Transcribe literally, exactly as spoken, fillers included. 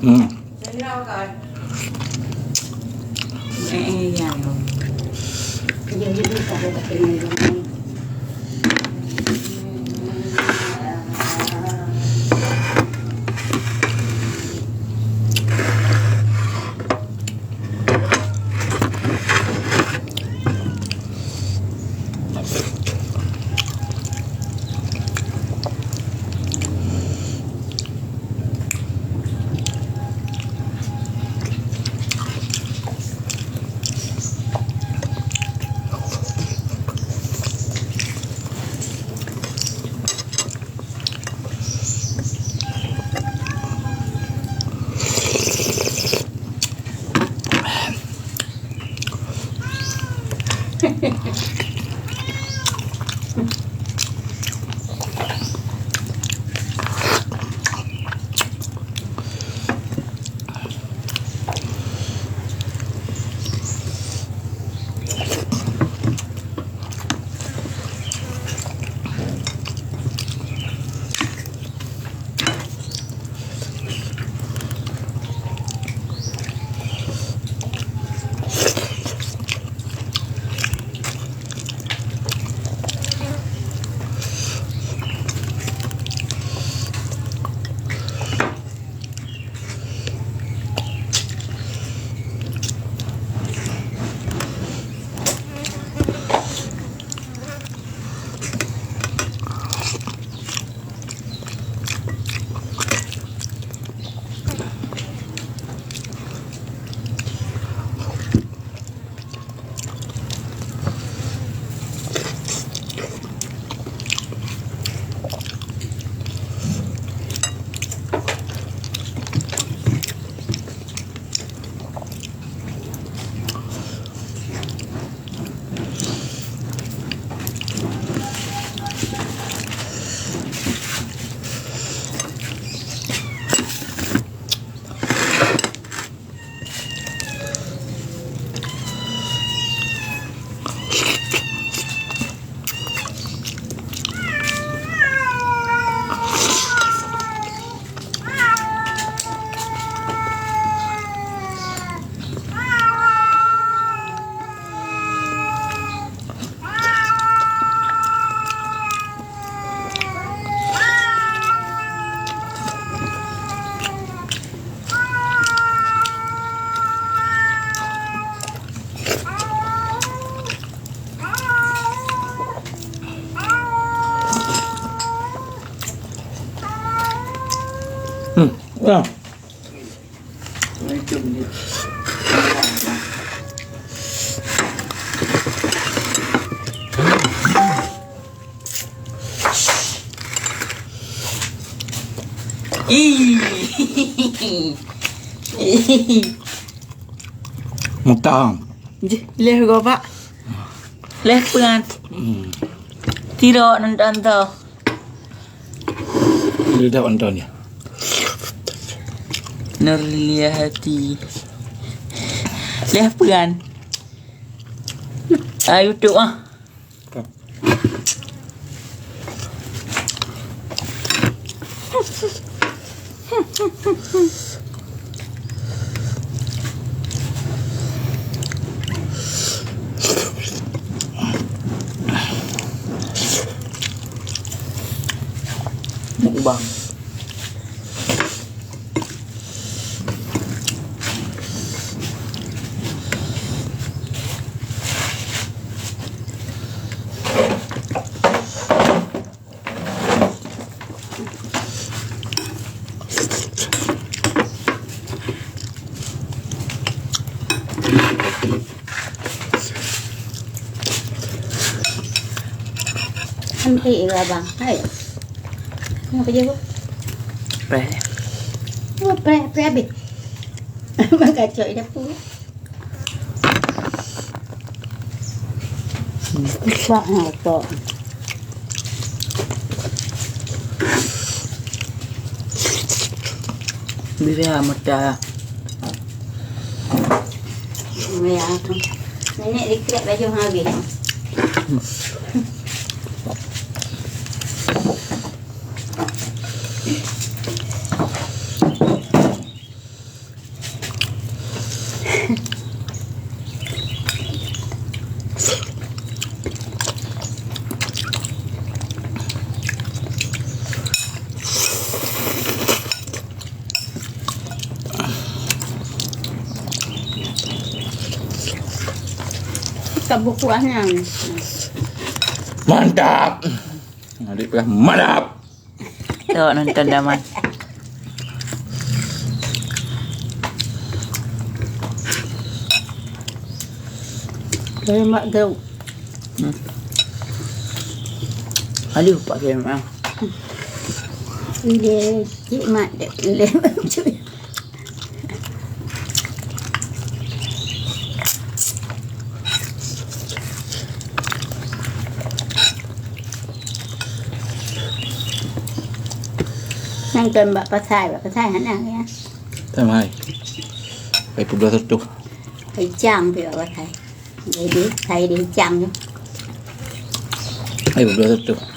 Hmm. Hmm, ya. Ih. Mantap. Jih, leh gobak. Leh peungan. Hmm. Tidak nonton tu. Lidah nonton ya. Nurliahati. Leh peungan. Ah, YouTube ah. Mukbang. Ambil abang. Hai. Kenapa je bu? Preh. Oh, preh, preh habis. Mengkacau di dapur. Susah nak tu. Bila mata. Ya, tu. Nenek dikrik baju habis. Buku nyan. Mantap. Adik peugah mantap. Tengok nonton Daman. Lemak tu. Hmm. Aduh, Pak Kiai Mak. Dia cik mak dek. Nang kan bak pasai, bak pasai hana ya. Tamai. Pai puluh satu. Pai cang pi bak pasai. Jadi, saya di cang tu. Pai puluh satu.